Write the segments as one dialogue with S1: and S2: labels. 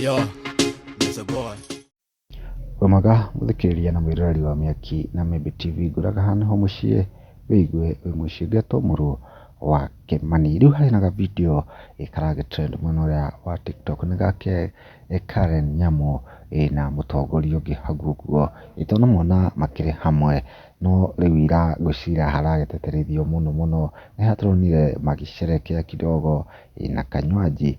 S1: Yo, Mr. Boy.
S2: Wĩ mwega mũthikĩrĩria na mwĩroreri wa Mĩaki na Mĩmbi TV, ngwĩraga haha nĩho mũciĩ wĩigue wĩ mũciĩ ngetwo mũrũ wa Kĩmani. Rĩu harĩ na ga video karagĩ trend mwena ũrĩa wa TikTok, nĩ gake Karen Nyamu na mũtongoria ũngĩ hau ũguo, tũramona makĩrĩ hamwe, no rĩu ira ngwĩciria haragĩtĩtĩrithio mũno mũno, nĩ harĩa tũronire magĩcerekea kidogo na kanywaji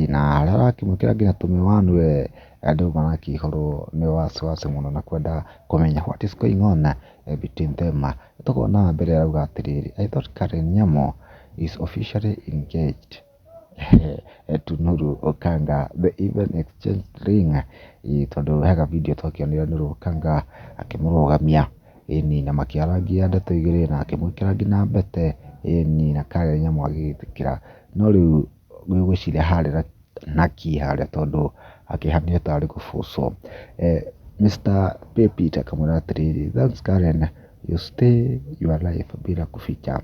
S2: na harĩa arakĩmwĩkĩra nginya tũmĩwani we, andũ marakĩihũrwo nĩ wasiwasi mũno na kwenda kũmenya what is going on between them. Tũkona wa mbere arauga atĩrĩrĩ, "I thought Karen Nyamu is officially engaged to Nuru Okanga, they even exchanged ring." Tondũ he ga video twakĩonire Nuru Okanga akĩmũrũgamia, ĩni, na makĩarangia ndeto igĩrĩ na akĩmwĩkĩra nginya mbete, ĩni, na Karen Nyamu agĩgĩtĩkĩra. No rĩu ngwĩciria harĩ na kĩ harĩa tondũ akĩhanio tarĩ gũbũcwo. Mr Pepit akamwĩra atĩrĩrĩ, "Thanks Karen, you stay your life bila kuficha.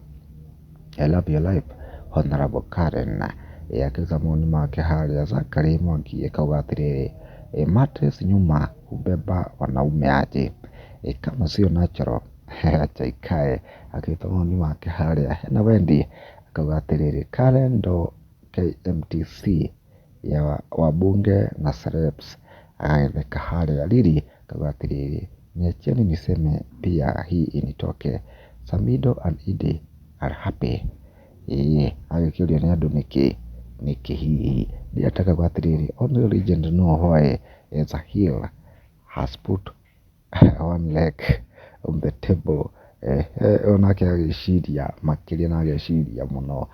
S2: I love your life, Honorable Karen." Akĩruta mawoni make harĩa. Zachary Mwangi akauga atĩrĩrĩ, "Mattress nyuma hubeba wanaume aje? Kama sio natural, acha ikae." Akĩruta mawoni make harĩa. Hena Wendy akauga atĩrĩrĩ, "Karen ndo KMTC ya wabunge na celebs." Agagĩtheka harĩa. Lily akauga atĩrĩrĩ, "Niacheni niseme pia hii initoke. Samido and Edday are happy." Ĩĩ agĩkĩũria nĩ andũ nĩkĩ nĩkĩ hihi. Ndiata akauga atĩrĩrĩ, "Only legend know why Zahir has put one leg on the table." Onake agĩciria makĩria na ageciria mũno.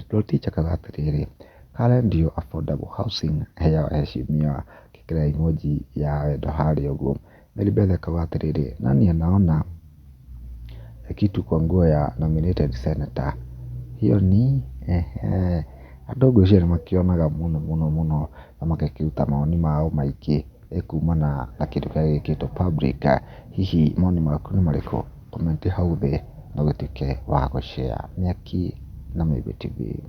S2: Rotich akauga atĩrĩrĩ, "Karen ndio affordable housing ya waheshimiwa." Agĩkĩra emoji ya wendo harĩa ũguo. Mary Beth akauga atĩrĩrĩ, "Nani anaona kitu kwa nguo ya nominated senator? Hiyo ni ehe." Andũ ngwĩciria nĩ makĩonaga mũno mũno mũno na magakĩruta mawoni mao maingĩ kumana na kĩndũ kĩrĩa gĩkĩtwo public. Hihi mawoni maku nĩ marĩkũ? Comment hau thĩ na ũgĩtuĩke wa gũ share. Mĩaki na Mĩmbi TV.